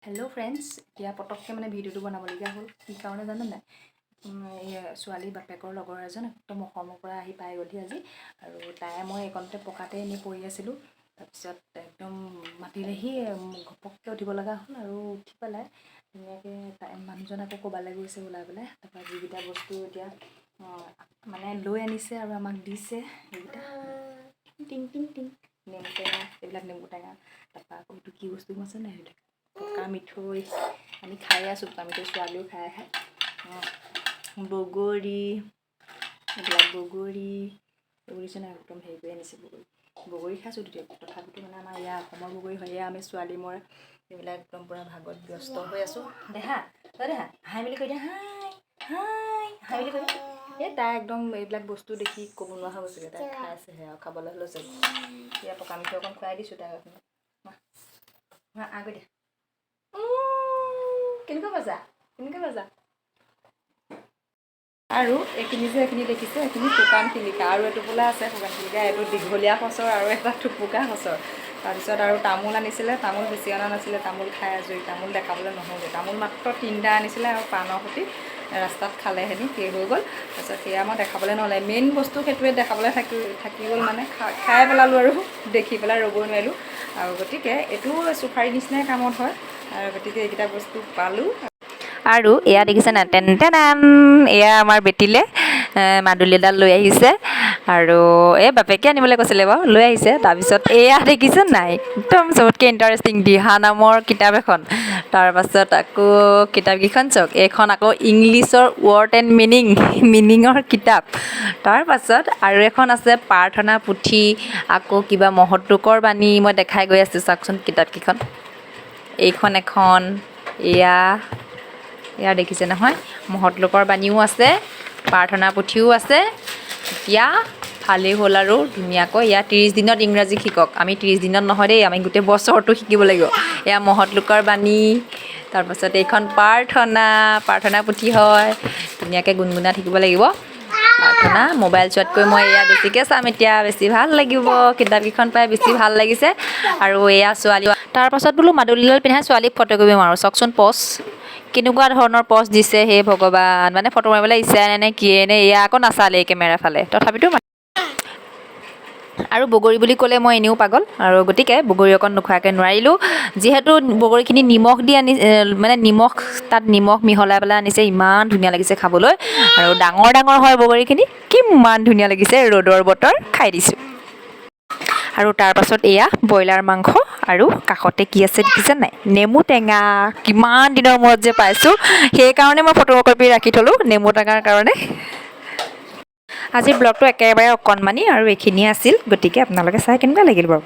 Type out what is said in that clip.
Hello' friends, এতিয়া পটককৈ মানে ভিডিঅ'টো বনাবলগীয়া হ'ল। কি কাৰণে জানে নাই? এই ছোৱালীৰ বাপেকৰ লগৰ এজন একদম অসমৰ পৰা আহি পাই গ'লহি আজি। আৰু তাই মই এইকণতে পকাতে এনেই পৰি আছিলোঁ। তাৰপিছত একদম মাতিলেহি, ঘপককৈ উঠিব লগা হ'ল। আৰু উঠি পেলাই ধুনীয়াকৈ তাই মানুহজন আকৌ ক'ৰবালৈ গৈছে ওলাই পেলাই। তাৰপৰা যিকেইটা বস্তু এতিয়া মানে লৈ আনিছে আৰু আমাক দিছে, সেইকেইটা টিং টিং টিং নেমু টেঙা, এইবিলাক নেমু টেঙা। তাৰপৰা আকৌ এইটো কি বস্তু আছে নাই, সেইবিলাক পকা মিঠৈ, আমি খায়ে আছোঁ পকা মিঠৈ, ছোৱালীও খাই খাই। বগৰী, এইবিলাক বগৰী, এইবোৰ দিছে নাই, একদম হেৰি কৰি আনিছে বগৰী। বগৰী খাইছোঁ তেতিয়া, তথাপিতো মানে আমাৰ ইয়াৰ অসমৰ বগৰী হয়। এয়া আমি ছোৱালী মই এইবিলাক একদম পূৰা ভাগত ব্যস্ত হৈ আছোঁ। দেহা, অ' দেহা, হাই বুলি কৈ দিয়া। হাই, হাই, হাই বুলি কৈ দিয়া। এই তাই একদম এইবিলাক বস্তু দেখি ক'ব নোৱাৰা হৈ গৈছেগৈ। তাই খাইছেহে আৰু খাবলৈ লৈছে। এতিয়া পকা মিঠৈ অকণ খুৱাই দিছোঁ তাইক। আ কৰি দিয়া। কেনেকুৱা মজা, কেনেকুৱা মজা! আৰু এইখিনি যে এইখিনি দেখিছে, এইখিনি শুকান শিলিখা। আৰু এটোপোলা আছে শুকান শিলিখা। এইটো দীঘলীয়া সঁচৰ আৰু এটা থুপুকা সঁচৰ। তাৰপিছত আৰু তামোল আনিছিলে। তামোল বেছি অনা নাছিলে, তামোল খাই আজৰি। তামোল দেখাবলৈ নহ'লগৈ। তামোল মাত্ৰ তিনিটা আনিছিলে আৰু পাণৰ সৈতে ৰাস্তাত খালে হেনো, শেষ হৈ গ'ল। তাৰপিছত সেয়া মই দেখাবলৈ নহ'লে। মেইন বস্তু সেইটোৱে দেখাবলৈ থাকি থাকি গ'ল। মানে খাই পেলালোঁ আৰু দেখি পেলাই ৰ'বই নোৱাৰিলোঁ। আৰু গতিকে এইটো চুফাৰী নিচিনাই কামত হয়। আৰু গতিকে এইকেইটা বস্তু পালোঁ। আৰু এয়া দেখিছে নাই, টেন টেনান, এয়া আমাৰ বেটিলে মাদুলি এডাল লৈ আহিছে। আৰু এই বাপেকে আনিবলৈ কৈছিলে বাৰু, লৈ আহিছে। তাৰপিছত এয়া দেখিছে নাই, একদম চবতকৈ ইণ্টাৰেষ্টিং দিহা নামৰ কিতাপ এখন। তাৰপাছত আকৌ কিতাপকেইখন চাওক। এইখন আকৌ ইংলিছৰ ৱৰ্ড এণ্ড মিনিং, মিনিঙৰ কিতাপ। তাৰপাছত আৰু এখন আছে প্ৰাৰ্থনা পুথি, আকৌ কিবা মহৎলোকৰ বাণী। মই দেখাই গৈ আছোঁ, চাওকচোন কিতাপকেইখন। এইখন এখন, এয়া এয়া দেখিছে নহয়, মহৎলোকৰ বাণীও আছে, প্ৰাৰ্থনা পুথিও আছে। এতিয়া ভালেই হ'ল আৰু ধুনীয়াকৈ ইয়াত 30 দিনত ইংৰাজী শিকক। আমি 30 দিনত নহয় দেই, আমি গোটেই বছৰটো শিকিব লাগিব। এয়া মহৎলোকৰ বাণী। তাৰপাছত এইখন প্ৰাৰ্থনা, প্ৰাৰ্থনা পুথি হয়। ধুনীয়াকৈ গুণগুণাই থাকিব লাগিব প্ৰাৰ্থনা। মোবাইল চোৱাতকৈ মই এয়া বেছিকৈ চাম এতিয়া, বেছি ভাল লাগিব। কিতাপকেইখন পাই বেছি ভাল লাগিছে। আৰু এয়া ছোৱালী। তাৰপাছত বোলো মাদুলিডাল পিন্ধাই ছোৱালীক ফটো কপি মাৰোঁ। চাওকচোন পজ, কেনেকুৱা ধৰণৰ পজ দিছে, হে ভগৱান! মানে ফটো মাৰিবলৈ ইচ্ছাই নাই নে কিয়ে নে? এয়া আকৌ নাচালেই কেমেৰা ফালে, তথাপিতো। আৰু বগৰী বুলি ক'লে মই এনেও পাগল। আৰু গতিকে বগৰী অকণ নোখোৱাকৈ নোৱাৰিলোঁ। যিহেতু বগৰীখিনি নিমখ দি আনি, মানে নিমখ, তাত নিমখ মিহলাই পেলাই আনিছে, ইমান ধুনীয়া লাগিছে খাবলৈ। আৰু ডাঙৰ ডাঙৰ হয় বগৰীখিনি, কিমান ধুনীয়া লাগিছে। ৰ'দৰ বতৰ, খাই দিছোঁ। আৰু তাৰপাছত এয়া ব্ৰইলাৰ মাংস আৰু কাষতে কি আছে দেখিছে নাই? নেমু টেঙা। কিমান দিনৰ মূৰত যে পাইছোঁ, সেইকাৰণে মই ফটো কপি ৰাখি থ'লোঁ নেমু টেঙাৰ কাৰণে। আজিৰ ব্লগটো একেবাৰে অকণমানি আৰু এইখিনিয়ে আছিল। গতিকে আপোনালোকে চাই কেনেকুৱা লাগিল বাৰু?